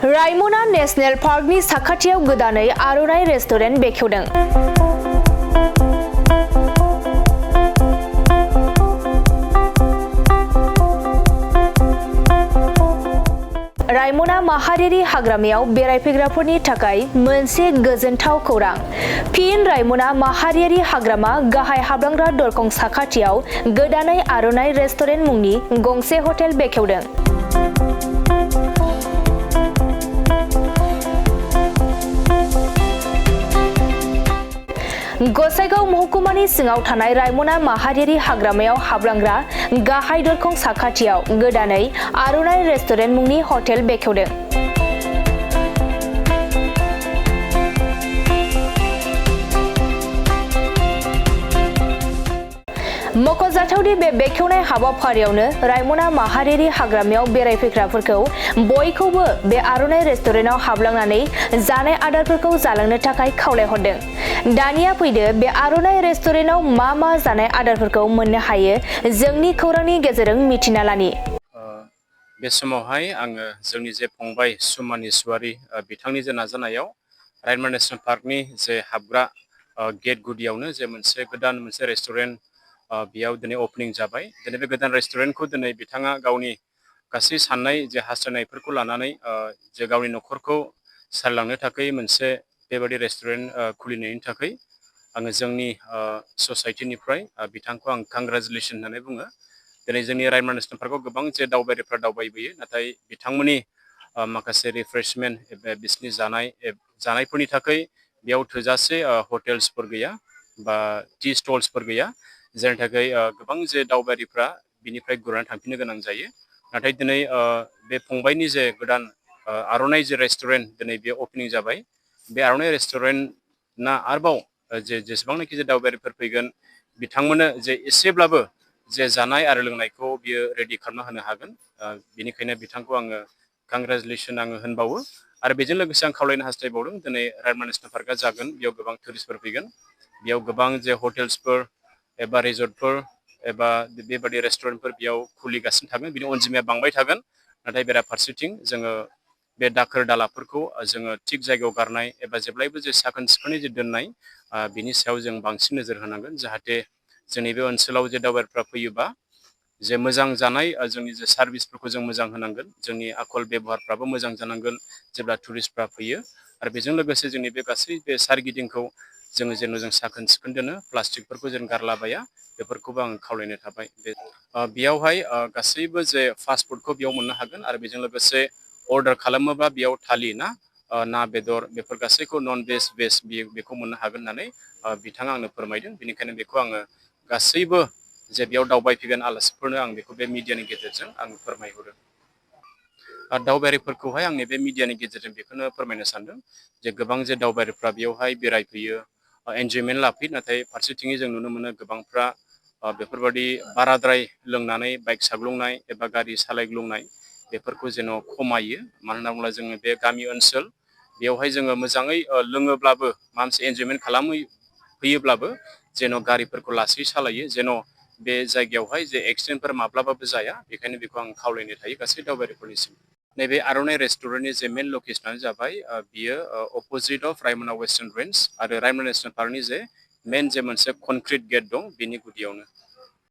रायमना national पार्कनि साखाथियाव गोदानै आर'नाइ रेस्टुरेन्ट बेखेवदों। रायमना माहारियारि हाग्रामायाव बेरायफैग्राफोरनि थाखाय मोनसे गोजोनथाव खौरां। फिन रायमना माहारियारि हाग्रामा गाहाय हाबलांग्रा दरखं साखाथियाव गोदानै आर'नाइ रेस्टुरेन्ट मुंनि गंसे हटेल बेखेवदों। गसाइगाव महकुमानि सिङाव थानाय रायमना माहारियारि हाग्रामायाव हाबलांग्रा गाहाय दरखं साखाथियाव गोदानै आर'नाइ रेस्टुरेन्ट मुंनि हटेल बेखेवदों। मख'जाथावदि बे बेखेवनाय हाबाफारियावनो रायमना माहारियारि हाग्रामायाव बेरायफैग्राफोरखौ बयखौबो बे आर'नाइ रेस्टुरेन्टआव हाबलांनानै जानाय आदारफोरखौ जालांनो थाखाय खावलायहरदों। दानिया फैदो बे आर'नाइ रेस्टुरेन्टआव मा जानाय आदारफोरखौ मोननो हायो जोंनि खौरांनि गेजेरजों मिथिना लानि। बे समावहाय आङो जोंनि जे फंबाय सुमान इसवारि बिथांनि जे नाजानायाव रायमना नेशनेल पार्कनि जे हाबग्रा गेट गुदियावनो जे गोदान मोनसे रेस्टुरेन्ट बेयाव दिनै अपेनिं जाबाय। दिनै बे गोदान रेस्टुरेन्टखौ दिनै बिथाङा गावनि गासै साननाय जे हास्थायनायफोरखौ लानानै जे गावनि न'खरखौ सालायलांनो थाखाय मोनसे बेबादि रेस्टुरेन्ट खुलिनायनि थाखाय आङो जोंनि ससाइटिनिफ्राय बिथांखौ आं कंग्रेचुलेसन होननानै बुङो। दिनै जोंनि रायमना नेशनेल पार्कआव गोबां जे दावबायारिफ्रा दावबायबोयो, नाथाय बिथांमोननि माखासे रिफ्रेशमेन्ट एबा बिसोरनि जानायफोरनि थाखाय बेयाव थोजासे हटेल्सफोर गैया बा टि स्टल्सफोर गैया, जायनि थाखाय गोबां जे दावबायारिफ्रा बिनिफ्राय गुरनानै थांफिननो गोनां जायो। नाथाय दिनै बे फंबायनि जे गोदान आर'नाइ जे रेस्टुरेन्ट दिनै बे अपेनिं जाबाय। बे आर'नाइ रेस्टुरेन्टना आरोबाव जेसेबांनाखि जे दावबायारिफोर फैगोन बिथांमोननो जे एसेब्लाबो जे जानाय आरो लोंनायखौ बियो रेडि खालामना होनो हागोन। बिनिखायनो बिथांखौ आङो कंग्रेचुलेसन होनबावो। आरो बेजों लोगोसे आं खावलायनो हास्थायबावदों, दिनै रायमना नेशनेल पार्कआ जागोन, बेयाव गोबां टुरिस्टफोर फैगोन। बेयाव गोबां जे हटेल्सफोर एबा रिजर्टफोर एबा बेबादि रेस्टुरेन्टफोर बेयाव खुलिगासिनो थागोन, बिनि अनजिमाया बांबाय थागोन। नाथाय बेराफारसेथिं जोङो बे दाखोर दालाफोरखौ जोङो थिग जायगायाव गारनाय एबा जेब्लायबो जे साखोन सिखोनै जे दोननाय बिनि सायाव जों बांसिन नोजोर होनांगोन, जाहाथे जोंनि बे ओनसोलाव जे दावबायारिफ्रा फैयोबा जे मोजां जानाय जोंनि जे सार्भिसफोरखौ जों मोजां होनांगोन। जोंनि आखल बेबहारफ्राबो मोजां जानांगोन जेब्ला टुरिस्टफ्रा फैयो। आरो बेजों लोगोसे जोंनि बे गासै बे सारगिदिंखौ जोङो जेन' जों साखोन सिखोन दोनो, प्लास्टिकफोरखौ जों गारलाबाया, बेफोरखौबो आं खावलायनो थाबाय। बेयावहाय गासैबो जे फास्ट फुडखौ बेयाव मोननो हागोन आरो बेजों लोगोसे अर्डार खालामोबा बेयाव थालि ना बेदर बेफोर गासैखौ नन भेज भेज बेखौ मोननो हागोन होननानै बिथाङा आंनो फोरमायदों। बेनिखायनो बेखौ आङो गासैबो जे बेयाव दावबायफैगोन आलासिफोरनो आं बेखौ बे मिडियानि गेजेरजों आं फोरमायहरो। दावबायारिफोरखौहाय आंनि बे मिडियानि गेजेरजों बेखौनो फोरमायनो सानदों जे गोबां जे दावबायारिफ्रा बेयावहाय बेरायफैयो, एन्जयमेन्ट लाफैयो, नाथाय फारसेथिङै जों नुनो मोनो गोबांफ्रा बेफोरबादि बाराद्राय लोंनानै बाइक साग्लुंनाय एबा गारि सालायग्लुंनाय बेफोरखौ जेन' खमायो। मानो होनना बुङोब्ला जोङो बे गामि ओनसोल, बेयावहाय जोङो मोजाङै लोङोब्लाबो माबा मोनसे एन्जयमेन्ट फैयोब्लाबो जेन' गारिफोरखौ लासै सालायो, जेन' बे जायगायावहाय जे एक्सिडेन्टफोर माब्लाबाबो जाया। बेखायनो बेखौ आं खावलायनो थायो गासै दावबायारिफोरनिसिम। नैबे आर'नाइ रेस्टुरेन्टनि जे मेन लकेसनानो जाबाय बियो opposite of Raimona western range आरो रायमना नेशनेल पार्कनि जे मेन जे मोनसे कनक्रिट गेट दं बेनि गुदियावनो।